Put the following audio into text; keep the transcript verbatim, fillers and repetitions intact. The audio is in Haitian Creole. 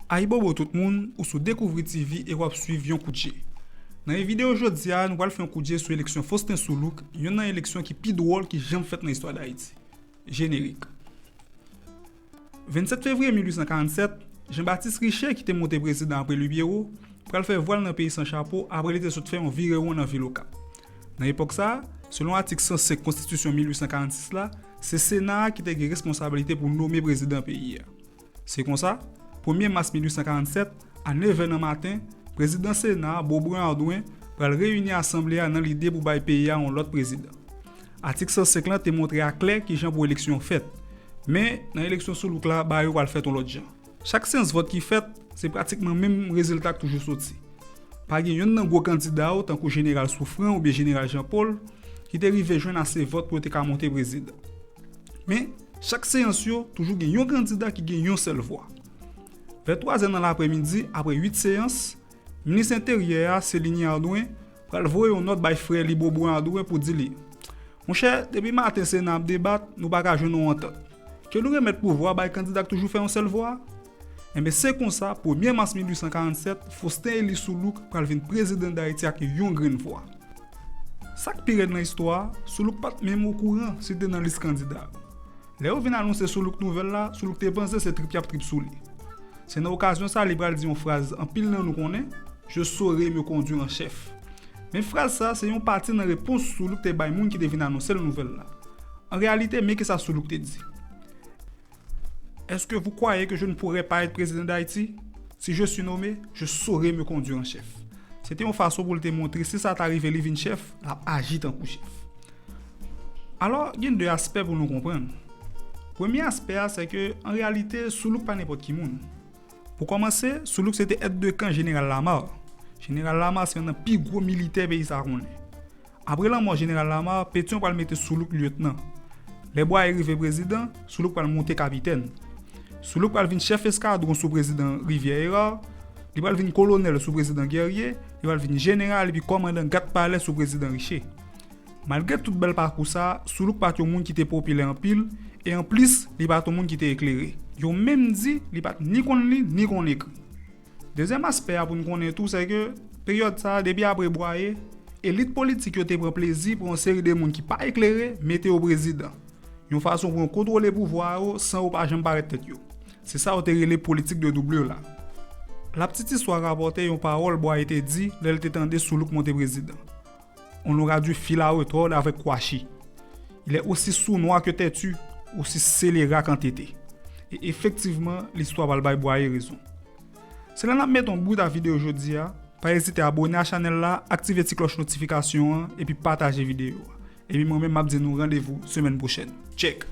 Ayibobo tout moun, ou sou Dekouvri T V e w ap swiv Yon Kout Je. Nan videyo jodi a, nou pral fè yon kout je sou eleksyon Faustin Soulouque, yonn nan eleksyon ki pi dwòl ki janm fèt nan istwa Dayiti. Jenerik. Vennsèt fevriye mil uit san karannsèt, Jean Baptiste Richer, ki te monte prezidan apre Louis Pierrot, pral fè vwa l nan peyi san chapo apre li te sot fè yon virewon nan vil Okap. Nan epòk sa a, selon atik san senk Konstitisyon mil uit san karannsis la, se Sena a ki te gen responsablite pou nome prezidan peyi a. Se konsa, premye mas mil uit san karannsèt, a nevè nan maten, prezidan Sena a, Beaubrun Ardouin, pral reyini asanble a nan lide pou bay peyi a yon lòt prezidan. Atik san senk lan te montre aklè kijan pou eleksyon fèt. Men, nan eleksyon Soulouque la, bagay yo pral fèt yon lòt jan. Chak seyans vòt ki fèt, se pratikman menm rezilta k toujou soti. Pa gen yonn nan gwo kandida yo, tankou Jeneral Souffrant oubyen Jeneral Jean Paul, ki te rive jwenn ase vòt pou yo te ka monte prezidan. Men, chak seyans yo, toujou gen yon kandida ki gen yon sèl vwa. Vè twazè nan lapremidi, apre uit seyans, minis enteryè a, Céligny Ardouin, pral voye yon nòt bay frè li Beaubrun Ardouin pou di li: Monchè, depi maten Sena ap debat, nou pa ka jwenn yon antant. Ke nou remèt pouvwa bay kandida k toujou fè yon sèl vwa a? Enben, se konsa, premye mas mil uit san karannsèt, Faustin Élie Soulouque pral vin prezidan Dayiti ak yon grenn vwa. Sa k pi rèd nan istwa a, Soulouque pa t menm okouran si l te nan lis kandida yo. Lè yo vin anonse Soulouque nouvèl la, Soulouque te panse se trip y ap trip sou li. Se nan okazyon sa a li pral di yon fraz anpil nan nou konnen: Je saurai me conduire en chef. Men fraz sa a se yon pati nan repons Soulouque te bay moun ki te vin anonse l nouvèl la. An reyalite, men kisa Soulouque te di: Est-ce que vous croyez que je ne pourrai pas être président d'Haïti? Si je suis nommé, je saurai me conduire en chef. Se te yon fason pou l te montre si sa ta rive li vin chèf, l ap aji tankou chèf. Alò, gen de aspè pou nou konprann. Premye aspè a, se ke, an reyalite, Soulouque pa nenpòt ki moun. Pou kòmanse, Soulouque se te èddekan Jeneral Lamarre. Jeneral Lamarre se yonn nan pi gwo militè peyi sa a konnen. Apre lanmò Jeneral Lamarre, Pétion pral mete Soulouque lyetnan. Lè Bwaye rive prezidan, Soulouque pral monte kapitèn. Soulouque pral vin chèf eskadwon sou prezidan Rivière-Hérard, li pral vin kolonèl sou prezidan Guerrier, li pral vin jeneral epi kòmandan gad palè sou prezidan Richer. Malgre tout bèl pakou sa a, Soulouque pa t yon moun ki te popilè anpil, e anplis, li pa t yon moun ki te eklere. Yo menm di li pa t ni konn li, ni konn ekri. Dezyèm aspè a pou n konnen tou, se ke peryòd sa a, depi apre Bwaye, elit politik yo te pran plezi pran yon seri de moun ki pa eklere, mete yo prezidan, yon fason pou yo kontwole pouvwa yo san yo pa janm parèt tèt yo. Se sa yo te rele politik de doublure la. Laptitistwa rapòte yon pawòl Bwaye te di lè l te tande Soulouque monte prezidan: On aura dû filer à retordre avec Kouachi. Il est aussi sournois que têtu, aussi scélérat qu'entêté. E efektivman, listwa pral bay Bwaye rezon. Se la n ap met yon bout a videyo jodi a. Pa ezite abòne a chanèl la, aktive ti klòch notifikasyon an, epi pataje videyo a. Epi mwen menm, m ap di nou randevou semèn pwochèn. Tchèk!